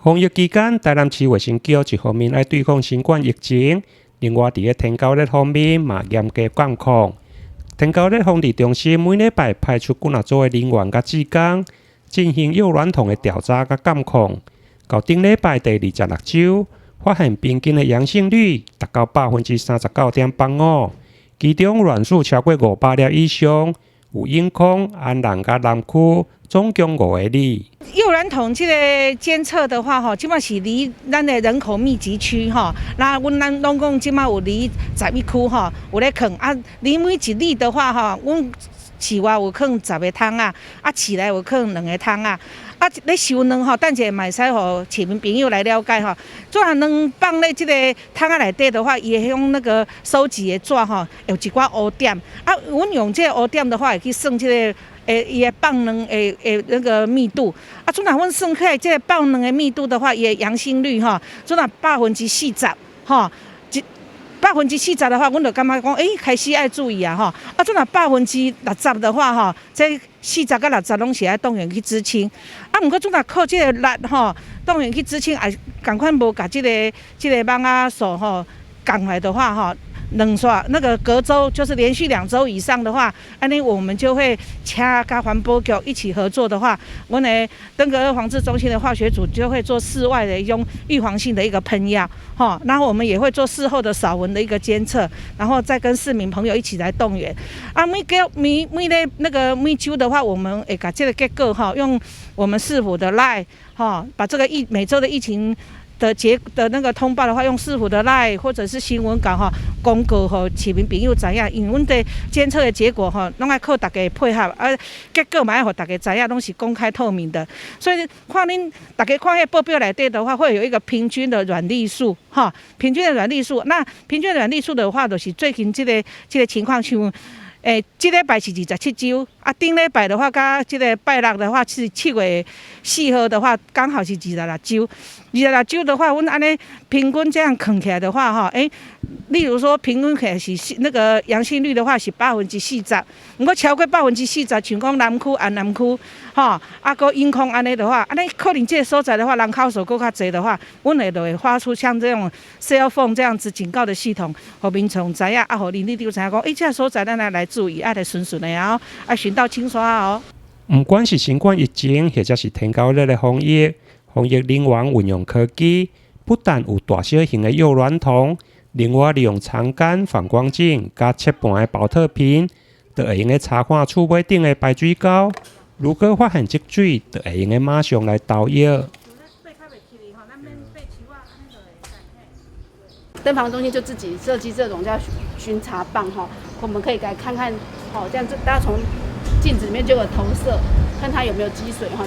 防疫期間，台南市衛生局一方面愛對抗新冠疫情，另外佇咧天狗熱方面嘛嚴格管控。天狗熱防治中心每禮拜派出幾若組的人員佮志工，進行誘卵桶的調查佮監控。到頂禮拜第26週，發現平均的陽性率達到39.85%，其中卵數超過500粒以上，有永康、安南佮南區，總共五个里。誘卵桶這個監測的話，吼，這馬是離咱的人口密集區，吼，那阮咱攏講這馬有離11區，吼，有咧囥啊，離每一里的話，吼，阮市外有囥十個桶仔，啊，市內有囥兩个桶仔，啊，咧收卵吼，等者嘛會使予市民朋友來了解吼。做下卵放咧這個桶仔內底的話，伊會用那個收集的紙吼，有一寡烏點，啊，阮用這個烏點的話，會去算這個。會伊會放卵的的那個密度，啊，陣若阮算起來，這個放卵的密度的話，伊的陽性率吼，陣若40%，吼，一百分之四十的話，阮就感覺講，欸，開始愛注意啊，吼，啊，陣若60%的話，吼，這四十佮六十攏是愛動員去孳清，啊，毋過陣若靠這個力吼，動員去孳清，也仝款無共這個這個蠓仔數吼降來的話，吼。兩刷那個隔週就是連續2週以上的話，按呢我們就會請佮環保局一起合作的話，阮的登革熱防治中心的化學組就會做室外的一種預防性的一個噴藥，哈，然後我們也會做事後的掃蚊的一個監測，然後再跟市民朋友一起來動員。啊，每個每每個那個每週的話，我們會共這個結果哈，用我們市府的 LINE 哈，把這個疫每週的疫情的結的那個通報的話，用市府的 LINE 或者是新聞稿哈，公告予市民朋友知影，因為阮的監測的結果哈，攏愛靠大家配合，啊，結果嘛愛予大家知影，攏是公開透明的。所以看恁大家看彼報表內底的話，會有一個平均的卵粒數哈，平均的卵粒數。那平均的卵粒數的話，就是最近這個這個情況像。欸，這禮拜是27週，啊，頂禮拜的話，佮這個拜六的話是7月4號的話，剛好是二十六週。26週的話，阮按呢平均這樣囥起來的話，哈，欸，例如說平均起來是那個陽性率的話是40%，毋過超過百分之四十，像講南區、安南區，吼，啊，閣永康按呢的話，按呢可能這個所在的話，人口數閣較濟的話，阮會就會發出像這種 cell phone 這樣子警告的系統，予民眾知影，啊，予鄰里長知影講，欸，這個所在咱來來注意，愛來巡巡的啊，愛巡到清刷哦。毋管是新冠疫情，或者是天狗熱的防疫，防疫人員運用科技，不但有大小型的誘卵桶，另外利用長桿反光鏡佮切盤的寶特瓶，就會用得查看厝尾頂的排水溝。如果發現積水，就會用得馬上來投藥。登防中心就自己設計這種叫巡查棒哈，我們可以來看看，好，這樣子大家從鏡子裡面就有投射，看它有沒有積水哈。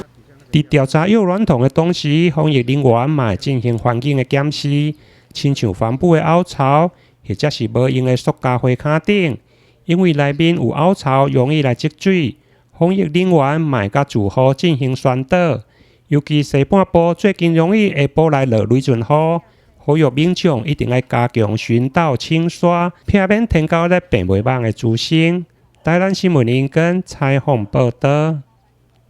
佇調查誘卵桶的同時，防疫人員嘛會進行環境的檢視，親像帆布的凹槽，或者是無用的塑膠花跤頂，因為內面有凹槽，容易來積水。防疫人員嘛會佮住戶進行宣導，尤其西半部最近容易下晡來落雷陣雨，呼籲民眾一定愛加強巡倒清刷，避免天狗熱病媒蚊的滋生。台南新聞林根採訪報導。